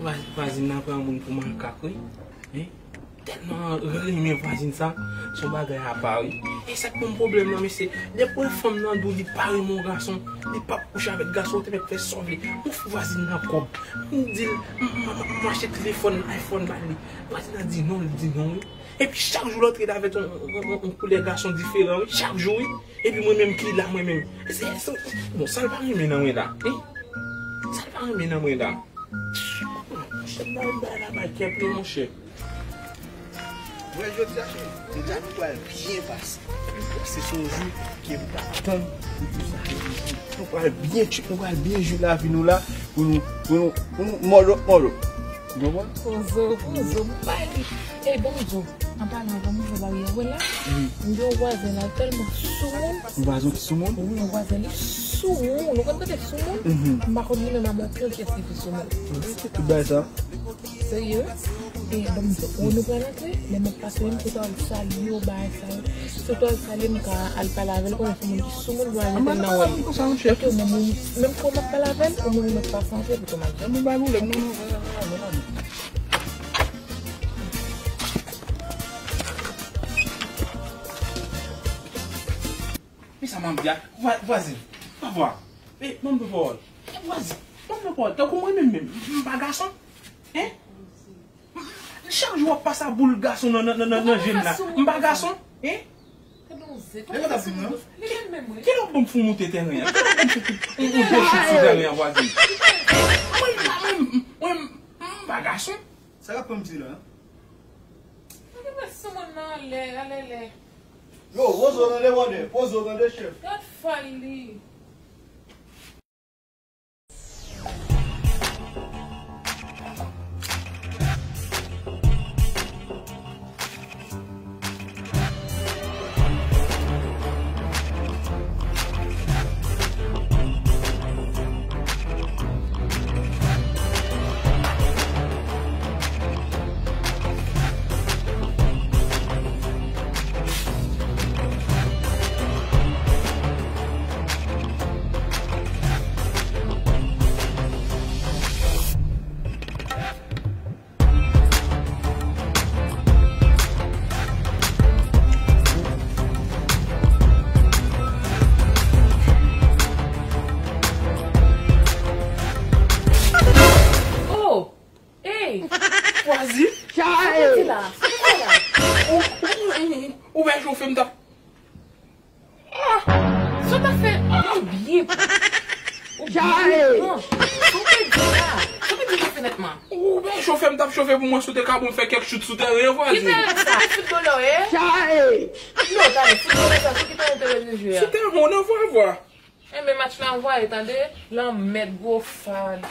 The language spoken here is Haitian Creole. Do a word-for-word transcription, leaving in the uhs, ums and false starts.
Vwazin nan pran moun pou makak, wi. Hein? Tèlman renmen vwazin sa, se yon bagay apa, wi. E sa k ban m pwoblèm nan, mesye. Depi w wè fanm nan di w li pa renmen yon gason, li p ap kouche avèk gason, ou te mèt fè sa w vle. M ofri vwazin nan kòb. M di l, m, m, m, m achte telefòn, iPhone ba li. Vwazin nan di non, li di non, wi. Epi chak jou l antre la avèk yon, yon, yon, yon koulè gason diferan, wi. Chak jou, wi. Epi mwen menm ki la, mwen menm. Se, se, bon, sa l pa renmen nan mwen la, hein? Sa l pa renmen nan mwen la? Monchè, m ba, m ba la bay kèt, wi, monchè. Mwen, jodi a, cheri, jodi a, nou pral byen pase. Se son jou ke m t ap tann pou tout sa fè jodi. Nou pral byen tchip, nou pral byen jwi lavi nou la, pou nou, pou nou, pou nou mòlòp, mòlòp. Ou konprann? Pozo, pozo, m bay li. Ey, ban m di w, an palan, ban m ouvè baryè. Ou wè la? Wi. M gen yon vwazen la, tèlman soumoun. Yon vwazen ki soumoun? Wi, yon vwazen, li soumoun. Ou konn tande soumoun? Mhm. M pa konn li menm a montre w kiyès ki pi soumoun. Ki tout bagay sa? Serye? E, ban m di w, ou nou pral antre, lè m ap pase, menm kote w al salye w, bagay sa yo. Sou twa l salye m ka al pale avè l, konnen se moun ki soumoun, pou al mete l nan wòl li. Oke, ou menm, ou menm kou w ap pale avè l, ou menm ou mèt pase antre, pito m al. Mwen pa gen pwoblèm, non, non, non, non, non, non. Men sa m ap di a, vwa-, vwazin, pa vwa. E, ban m pran pawòl. E, vwazin, ban m pran pawòl. Tankou mwen menm menm, m pa gason. Hein? Chak jou w ap pase a boul gason nan, nan, nan, nan, nan je m la. M pa gason, hein? Gade yon zen, kòman sa sou moun? Kilè w ban m fè w moute tèren an? Kilè w ban m fè w, w, w fè chit sou tèren an, vwazin? Mwen, mwen, mwen, mwen, m pa gason. Sa k ap pran m di la? Gade sou moun nan anlè, anlè lè. Yo, poze w tande, brother. Poze w tande, chèf. Gad fòl li. Oh! Ey! Vwazin? Sa w di la? Sa w di la? Ou, ou, ou, ou wè chofe m t ap Ah! Sa w ta fè? Ou byen pran. Ou byen pran. Sa w te di la? Sa w te di nan fenèt mwen? Ou byen chofe m t ap chofe pou mwen si w te ka ban m fè kèk chout sou tèren an, vwazin. Ki tèren sa? Foutbolè w ye? Non, tande, foutbolè sa, sou ki tèren w te bezwen jwe a? Sou tèren w nan, vwa, vwa. Enben, match la anvwaye, tande. Lanmèd, gwo fal.